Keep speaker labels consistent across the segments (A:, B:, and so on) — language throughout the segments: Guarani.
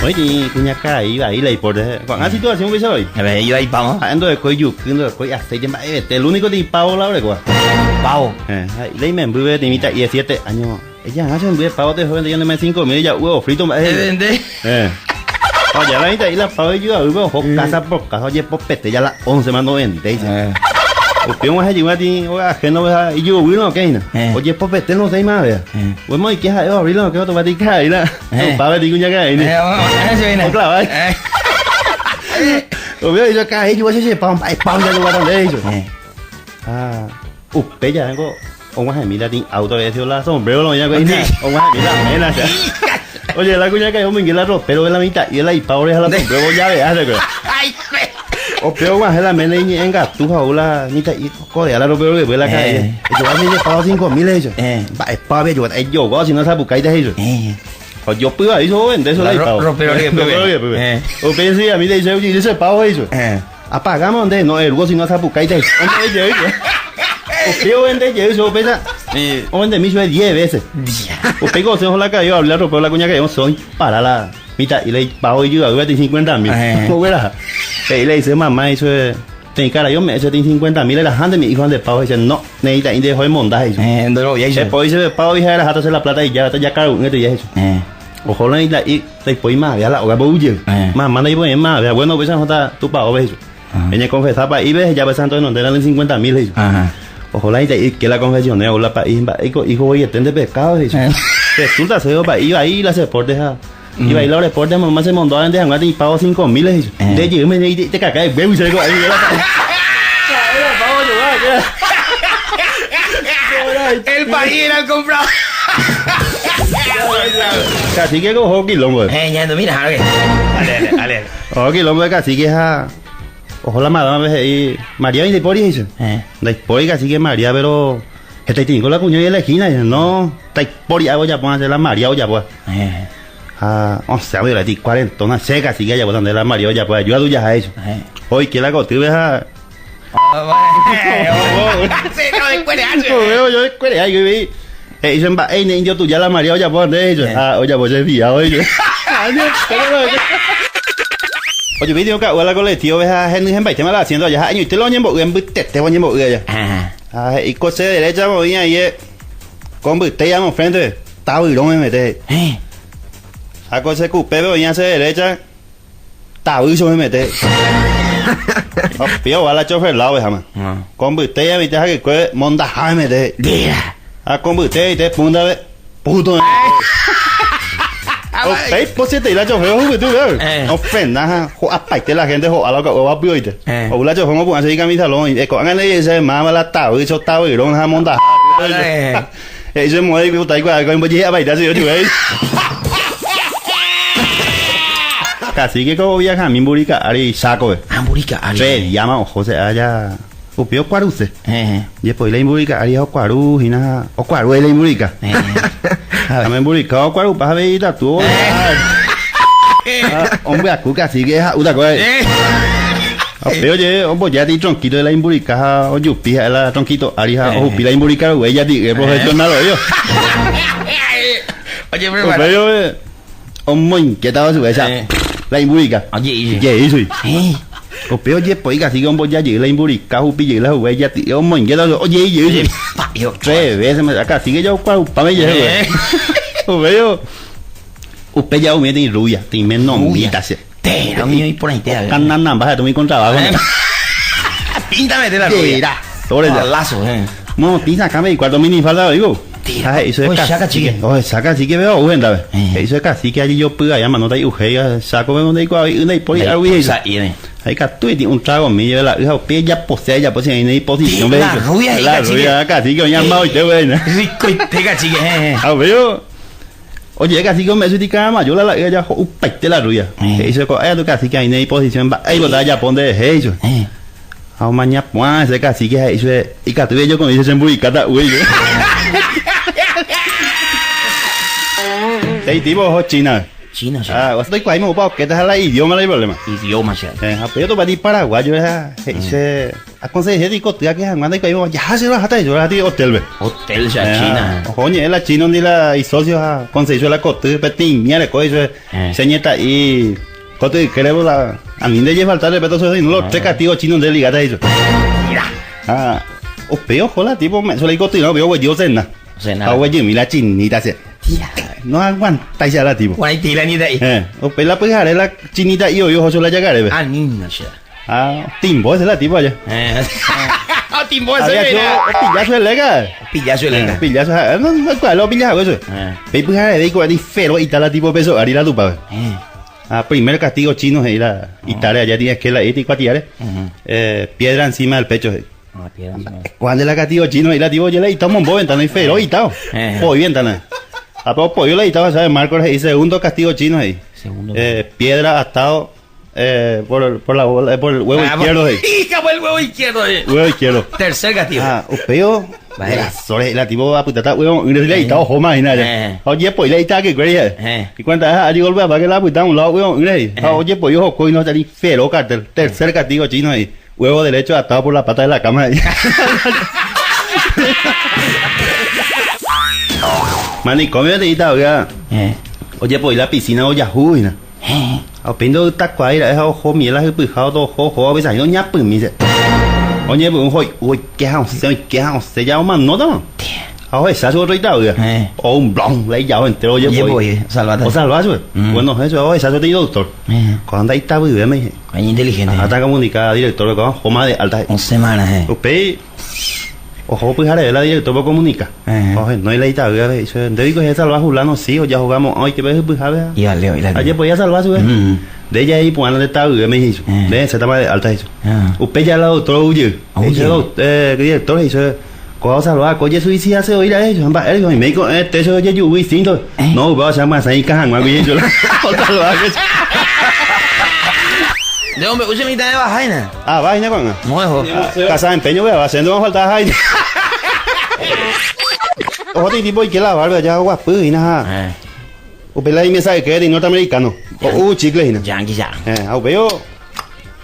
A: Oĩ kuñakarai vai la iporte. Ko'ág̃a situación upéicha voi.
B: Avei ivaipáma.
A: Ha'e ndorekói juky, ndorekói aceite, mba'evete. El único teĩ pavo la orekóva.
B: Pavo.
A: Eh, ha la imemby peteĩ mitã'i de siete años. Ejahã che memby de pavo teho vende ñane 5000 ija'u huevo frito mba'e he'i.
B: Evende.
A: Eh. Ha oja la mitã'i la pavo ijuavýpe oho casa por casa ojepopete ya la once ma novendéi.
B: Eh.
A: Upe og̃uahẽ jey ati óga ajeno ha ijyvýrõ okẽ hína.
B: Eh.
A: Ojepopete nosẽi mavea.
B: Eh.
A: Upéma oike ha'e oabríla okẽ otopáta ikarai la.
B: Eh.
A: Opa peteĩ kuñakaraíne.
B: Eh, o- eh,
A: Oclava.
B: Eh.
A: Upéva he'i karai jugua che che pavo mba'e pavo jajuguáta nde he'i chupe.
B: Eh.
A: Ah, upe javéngo og̃uahẽmi la tĩ auto rehe la sombrero la oĩakue hína. Og̃uahẽmi la ména cha. Oye, la kuñakarai omoinge la ropero la mitã'i la ipavo rehe la sombrero ollave'a chekue.
B: Ay, jue.
A: Upe og̃uahẽ la ména iñe'ẽngatu ha ou la mitã'i okodea la ropero ryepy la karai.
B: Eh.
A: Ejogua che che pavo 5000 he'i chupe.
B: Eh.
A: Mba'e pavo ajuguáta ejogua si no asapukáita he'i chupe.
B: Eh.
A: Ojopy vai chupe ovende chupe
B: La
A: la ipavo.
B: ropero ryepýpe.
A: Ropero ryepýpe.
B: Eh.
A: Upéi si a mí le dice, oye, ese pavo he'i chupe.
B: Eh.
A: Apagamos nde, no ergo si no asapukáita he'i. Ombo'e jey chupe. Upéi ovende jey chupe upéicha.
B: Eh.
A: Ovendemi chupe 10 veces.
B: Dia.
A: Upéi consejo la cayó hablar ropero la cuña cayó soy para la mitad y le pago y yo a 50 mil.
B: Eh.
A: Ogueraha. Y le dice mamá y dice, ten cara, yo me echo 50 mil, era de mi hijo ande pago. Dice, no, necesita inde dejó de montaje. Dice.
B: Eh, ndoroviái
A: Se
B: chupe.
A: puede dice, pago hija era jata se la plata y ya, ya caro, un ya eso.
B: Eh.
A: Ojo la isla y la y más, vea la hoga huye.
B: Eh.
A: Mamá no iba más, vea, bueno, pues esa tu pago, ves.
B: Ajá.
A: Ella confesaba y ves, ya ves santo de donde eran 50 mil. dice.
B: Ajá.
A: Ojalá y te- que la confesión, hola pa hijo, hijo voy a de pecado, dice.
B: Eh.
A: Resulta ser pa iba ahí la se ja. Iba ahí la reporte, mamá se mondó antes de y pago 5000 dice.
B: Eh.
A: De llegué me y te caca de huevo y salgo ahí. era pa- Era pago, yo, ah, que
B: El país era el comprado.
A: era. Cacique cojo quilombo.
B: Eh, ya no, mira, a ver. Dale, dale, dale.
A: Ojo quilombo de cacique ja. Ojo la madama ves ahí. María vinte por dice.
B: Eh.
A: Daipori cacique María, pero esta y la cuña y en la esquina, dice, no, Daipori hago ya puedo hacer la María o ya puedo.
B: Eh.
A: Ah, o sea, voy a la ti cuarentona seca, así que ya puedo andar la María o ya puedo ayuda tuya a eso.
B: Eh.
A: Hoy que la cotibe a
B: Sí, no, después de
A: Yo veo yo escuela, ay, yo vi. Eh, dicen, va, ey, indio tú ya la María o ya puedo andar ellos.
B: Eh.
A: Ah, oye, pues es fiado ellos. Ay, no, pero no, Oye, vi, digo que la colectivo ves a gente en baite me la haciendo allá. Ay, usted lo ñembo, en tete, ñembo allá.
B: Ajá.
A: Ah, y cose derecha movía ahí, con usted ya me frente, tabirón me mete.
B: Eh.
A: A cose cupé, venía hacia derecha, tabizo me mete. Oh, pío, va la chofer lado, déjame.
B: No.
A: Con usted ya viste a que cue, monda me mete.
B: Dira.
A: A con usted y te punta de puto. Ok, pues si te la chofer, juguete, tú,
B: Eh.
A: Ofenda, jo, apaite la gente, jo, a lo que va a pioite.
B: Eh.
A: O la chofer, mo, así camisa salón, y con le dice, mamá, la tabizo, tabirón, ja, monda.
B: Eh.
A: Eh, se mueve y puta, y cuando voy a bailar, yo digo, Cacique como viaja a mí burica, ari saco, eh.
B: Amburica, ari.
A: Se llama o José allá. Upio cuaruse.
B: Eh.
A: Y después la imburica, ari o cuaru, hina, o cuaru la imburica.
B: Eh.
A: A imburica o cuaru, paja veita tú. Hombre, acu cacique es una cosa.
B: Eh.
A: Pero oye, hombre, ya ti tronquito de la imburica, o yupi, la tronquito, ari, o jupi la imburica, güey, ya ti, profesional, yo.
B: Oye, pero
A: Pero, eh, hombre, inquietado su esa.
B: Eh.
A: La imburica.
B: Oye, y-
A: Ye, hizo.
B: Eh.
A: Ope, oye, pues, así como ya llegué la imburica, jupi, llegué la jugué, ya ti, hombre, inquietado, oye, ye,
B: Oye,
A: hizo.
B: pa, yo.
A: Tres veces me acá, sigue yo, cual, pa, me llegué,
B: Eh.
A: güey. Veo. Usted ya me tiene rubia, tiene nomita, se.
B: Te, lo mío y por ahí te.
A: Canan, baja, tú mi contrabajo.
B: Eh. Píntame de la rubia.
A: Tira, sobre ya.
B: Lazo, eh.
A: Bueno, pisa acá me cuarto mini falda, digo.
B: Tira.
A: Ah, eso es
B: Oye, saca,
A: cacique.
B: chique.
A: Oye, saca, chique, veo, ujen, ¿sabes?
B: Eh.
A: Eso es cacique, allí yo pude, allá, mano, ahí, uje, saco, veo, donde hay, una y por ahí, algo, y
B: Sa- y, eh.
A: Ahí catuete, un trago mío, de la hija, pie ya posea, ya posea, ahí no hay posición,
B: Tira,
A: ve.
B: la rubia ahí,
A: La
B: cacique.
A: rubia, cacique, oye, armado, y te, güey.
B: Rico y te cacique, eh.
A: Ah, veo. Oye, cacique, me eso y cada mayola, la ya, upaite la rubia.
B: Eh.
A: Eso es, ay, tu cacique, ahí no hay posición, va, ahí botar ya ponde de eso.
B: Eh.
A: Ah, mañana, pues, ese cacique, eso es, y catuve yo con ese emburicata, güey. Seis tipos, ojo, China.
B: Chino che.
A: Ah, ndoikuaáima opa okéta ha la idioma la iproblema.
B: Idioma che.
A: Eh, ha péo topáti paraguayo ha he'ise aconsejé ikoty ake hag̃ua ndaikuaáima jaha che roaháta he'i roaháta hotel-pe.
B: Hotel che a China.
A: Oho oñe'ẽ la chino ndi la isocio ha conseguí la koty peteĩ mía reko he'i chupe
B: Eh.
A: che ñeta'i koty ykére la ani nde jefalta respeto che no los tres castigo chino nde ligáta he'i chupe. Ha upéi oho la tipo ome'ẽ chupe la ikotyrã upéi oguejy ocena.
B: Ocena.
A: Ha oguejymi la chinita che. No aguantáicha la tipo.
B: Guaraiti la nita'i.
A: Eh, upéi la pyhare la chinita'i oĩ oho chupe la jakarépe.
B: Anína che.
A: Ah, timbo ese la tipo allá.
B: Eh. Timbo ese
A: Había
B: mira.
A: hecho pilla su lega.
B: Pilla su lega.
A: Pilla su, no, no, cuál lo pilla eso.
B: Eh.
A: Pe pyhare de ikuani fero y tal la tipo peso ari la tupa.
B: Eh.
A: Ah, primer castigo chino eh, la itare allá tiene que la iti cuatiare.
B: Ujú.
A: Piedra encima del pecho. Eh.
B: Ah, piedra encima.
A: Cuando la castigo chino y la tipo ya le itamos un ventana y fero y tal.
B: Eh.
A: Poi ventana. Ah, pero pollo le itaba, ¿sabes? Marcos y segundo castigo chino ahí.
B: Segundo.
A: Piedra atado por la bola, por el huevo
B: Ah,
A: izquierdo ahí.
B: Hija, por el huevo izquierdo. eh.
A: Huevo izquierdo.
B: Tercer castigo.
A: Ah, upéo,
B: Vaya.
A: sore la tipo aputata huevo, y le itaba ojo más y nada.
B: Eh.
A: Oye, pues le itaba que creía.
B: Eh.
A: Y cuenta, ah, allí golpe para que la aputaba un lado, huevo, y le ah, oye, pues yo joco y no salí fero cartel. Tercer castigo chino ahí. Huevo derecho atado por la pata de la cama ahí. Manicomio te itaba, oiga.
B: Eh.
A: Oye, pues la piscina o Yahoo, y na.
B: Eh.
A: Apindo takuaira esa ojo miel hypyha oho oho avisaino ñapymi che. Oñepyrũ hoy'u oike ha osẽ oike ha osẽ ja omanótama. Ha ohecha chupe otroitavýa.
B: Eh.
A: O un blon la ijao entero
B: Ojepoi,
A: ojepoi.
B: osalváta.
A: Osalva chupe.
B: Mm.
A: Bueno, eso ohecha chupe doctor.
B: Eh.
A: Ko'ã ndaitavyvéma he'i.
B: Ay, inteligente.
A: Aháta comunica director ko'ã oho de alta.
B: Once semanas, eh.
A: Upéi oho pyhareve la director comunica.
B: Eh.
A: Ohenói la itavýa he'i chupe ndéviko he'i salva fulano sí o ya jugamos hoy que hypyhápe.
B: Y vale, y la
A: Ajepoía salva chupe.
B: Mm.
A: De ella ahí puana de tavyvéme he'i chupe.
B: Eh.
A: De ese de alta he'i chupe.
B: Ah.
A: Upe ya la doctora huye.
B: Huye.
A: Ese director hizo Cojo salva, coye suicida se oirá ellos, amba ellos, y médico, este eso oye yubi distinto.
B: Eh.
A: No, va a ser más ahí cajan, güey, yo la salva.
B: De hombre, use mitad de vaina.
A: Ah, vaina con.
B: No dejo.
A: Casa de empeño, vea, va haciendo va a faltar vaina. Ojo, tipo, y que la barba ya guapu y nada.
B: Eh.
A: Upe la mesa de que de norteamericano. O chicle y nada.
B: Yankee ya.
A: A upe yo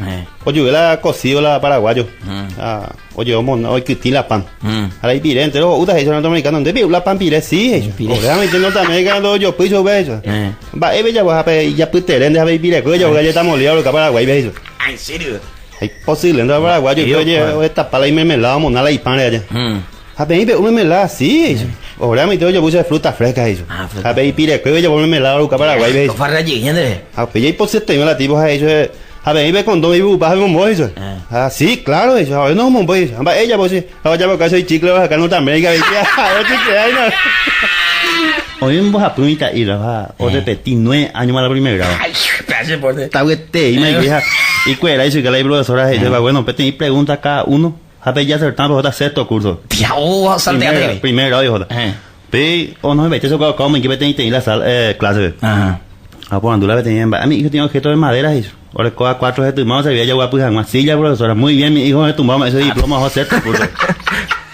B: Eh.
A: Oye, la cocido la paraguayo.
B: Mm.
A: Ah, oye, vamos, hoy que la pan.
B: Mm.
A: Ahora hay piré entero, uta, eso norteamericano, ¿dónde la pan piré? Sí, eso.
B: Piré.
A: Obviamente norteamericano, yo piso, ve eso.
B: Eh.
A: Va, bella, pues, ape, ya puterén, déjame piré, coño, ya está molido, lo que Paraguay, ve eso.
B: Ah, en serio.
A: Es posible, entrar a Paraguay, yo
B: Dios,
A: oye,
B: pues.
A: esta pala y mermelada, monala y pan allá.
B: Mm.
A: Ape, y un mermelada, sí, eso. Obviamente yo puse fruta fresca, eso.
B: Ah, fruta.
A: Ape, y piré, coño, yo mermelada, lo que Paraguay, ve eso.
B: Farra llegué,
A: Ape, ya y tengo la tipo, eso. A ver, ve con dos y bupas, un eso.
B: Eh.
A: Ah, sí, claro, eso. A ver, no, un eso. Amba, ella, pues, sí. Ahora ya por caso y chicle, acá en Norteamérica, ve, a ver, chicle, ay, no. Hoy en Bojapunita y la va, o repetí 9 años más la primera grado.
B: Ay, gracias por
A: Está güete, y me vieja. Y cuera, y que la profesora, y yo, bueno, pues, y pregunta a cada uno. A ver, ya acertamos, pues, sexto curso.
B: Tía, oh, salteate.
A: Primer grado, hijo.
B: Eh.
A: Pe, o no, vete, eso, como, que vete y la sala, clase, ve.
B: Ajá.
A: Ah, pues andula tenía en a mi hijo tiene objeto de madera y ahora coja 4 de tumbado se veía ya guapo y silla, profesora. Muy bien, mi hijo de tumbado ese diploma va a ser curso.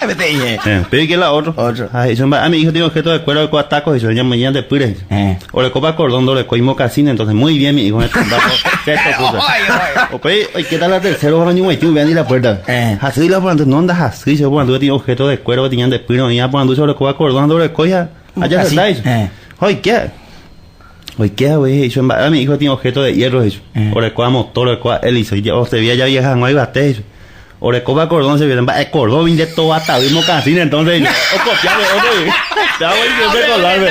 B: Vete ahí, eh.
A: Pero ¿y qué la otro?
B: Otro.
A: Ah, eso, a mi hijo tiene objeto de cuero de tacos y se llama mañana de pures.
B: Eh.
A: O le copa cordón, le copa mocasín, entonces muy bien, mi hijo de tumbado sexto curso.
B: Ay, ay.
A: O pues, oye, ¿qué tal la tercera hora ni tú vean ni la puerta?
B: Eh.
A: Así la por no andas así, yo por andú tiene objeto de cuero, tenían de puro, ni por andú sobre copa cordón, le coja. Allá
B: Mocasín.
A: está eso.
B: Eh.
A: Oye, ¿qué? Oye, ¿qué, güey? Eso, a mi hijo tiene objeto de hierro, eso.
B: Eh.
A: O le coja motor, le coja hélice, ya, o se veía ya vieja, no hay bate, eso. O le copa cordón, se viene, el cordón viene de todo hasta mismo casino, entonces, o copiarle, otro, ya voy a colarme.